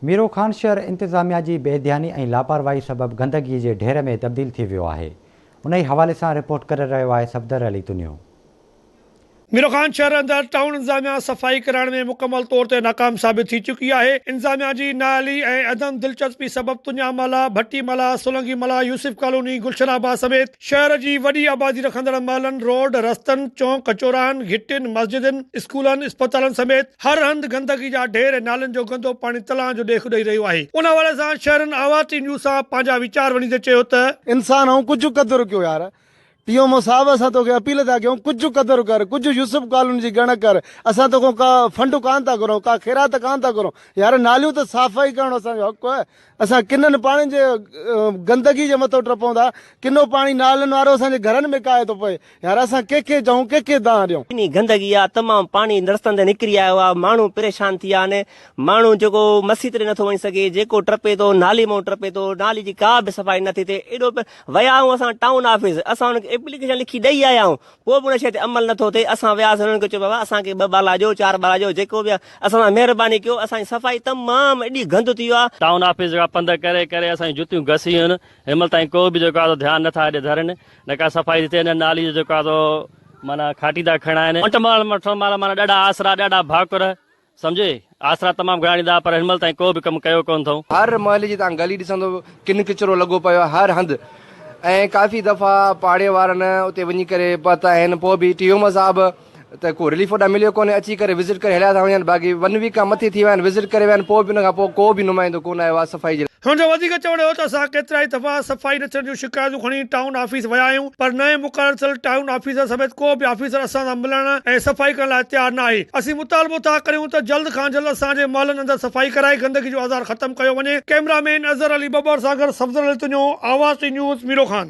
ميرو خان شهر انتظاميا جي بي ڌياني ۽ لاپرواهي سبب گندگي جي ڍير ۾ تبديل ٿي ويو آهي. انهي حوالي سان رپورٽ ڪري رهيو آهي صفدر علي تنيو. ميرو خان شهر اندر ٽائون انتظاميا صفائي ڪرائڻ ۾ مڪمل طور تي ناڪام ثابت ٿي چڪي آهي، انتظاميا جي نااهلي ۽ عدم دلچسپي سبب تنيا محلا، ڀٽي محلا، سولنگي محلا، يوسف ڪالوني، گلشن آباد سميت شهر جي وڏي آبادي رکندڙ محلن، روڊ، رستن، چونڪ، چوراهن، گهٽين، مسجدن، اسڪولن، اسپتالن سميت هر هنڌ گندگي جا ڍير ۽ نالين جو گندو پاڻي تلاء جو ڏيک ڏئي رهيو آهي. ان حوالي سان شهرين آواز ٽي نيوز سان پنهنجا ويچار ونڊيندي چيو ته. انسان آهون ڪجهه قدر ڪيو يار ٽيون مون صاحب اسان توکي اپيل ٿا ڪيون ڪجهه قدر ڪر ڪجهه يوسف ڪالوني جي ڳڻ ڪر اسان توکان ڪا فنڊ ڪانه ٿا گهرون ڪا خيرات ڪانه ٿا گهرون يار ناليون ته صافائي ڪرڻ اسان جو حق آهي اسان ڪنن پاڻين جي گندگي جي مٿو ٽپون ٿا ڪنو پاڻي نالن وارو اسان جي گهرن ۾ ڪاهي ٿو پئي يار اسان ڪنهن کي چئون ڪنهن کي دانهن ڏيون. ايڏي گندگي آ تمام پاڻي رستن تي نڪري آيو آ ماڻهو پريشان ٿي ويا آهن ماڻهو جيڪو مسيت ڏي نٿو وڃي سگهي جيڪو ٽپي ٿو نالي مئون ٽپي ٿو نالي جي ڪا به صفائي نٿي ٿئي ايڏو ويا آهيون اسان ٽائون آفيس اسان انهن کي ايپليڪيشن لکي ڏئي آيا آهيون پوء به ان شيء تي عمل نٿو ٿئي اسان وياسين انهن کي چيو بابا اسان کي ٻه ٻالا ڏيو چار ٻالا ڏيو جيڪو به آهي اسان سان مهرباني ڪيو اسان جي صفائي تمام ايڏي گند ٿي ويو آهي. ٽائون آفيس جيڪا پنڌ ڪري ڪري اسان جون جتيون گسي ويون آهن هن مهل تائين ڪو به جيڪو آهي سو ڌيان نٿا هيڏي ڌرين نه ڪا صفائي ٿي ٿئي نه نالي جو جيڪو آهي سو معنيٰ کاٽي ٿا کڻائن. مٽ مال مٺو مال معنيٰ ڏاڍا آسرا ڏاڍا ڀاڪر سمجهي، آسرا تمام گهڻا ڏيندا پر هن مهل تائين ڪو به ڪم ڪيو ڪونه اٿئون. هر محلي جي توهان گلي ڏسندو ڪن ڪچرو لڳو پيو آهي هر هنڌ ۽ ڪافي دفعا پاڙي وارن اتي وڃي ڪري پهتا آهن پوء به ٽي ايم صاحب ته ڪو رليف اوڏانهن مليو ڪونهي اچي ڪري وزٽ ڪري هليا ٿا وڃن باقي ون ويڪ کان مٿي ٿي ويا آهن وزٽ ڪري ويا آهن پوء به ان کان پوء ڪو به نمائندو ڪونه آيو آهي صفائي جي لاء. هن جو وڌيڪ چوڻ هو ته اسان ڪيترائي دفعا صفائي نه ٿيڻ جون شڪايتون کڻي ٽائون آفيس ويا آهيون پر نئين مقرر ٿيل ٽائون آفيسر سميت ڪو به آفيسر اسان سان ملڻ ۽ صفائي ڪرڻ لاء تيار نه آهي اسين مطالبو ٿا ڪريون ته جلد کان جلد اسان جي محلن اندر صفائي ڪرائي گندگي جو آزار ختم ڪيو وڃي ڪئميرا مين اظهر علي ٻٻر سان گڏ صفدر علي تنيو آواز ٽي نيوز ميرو خان.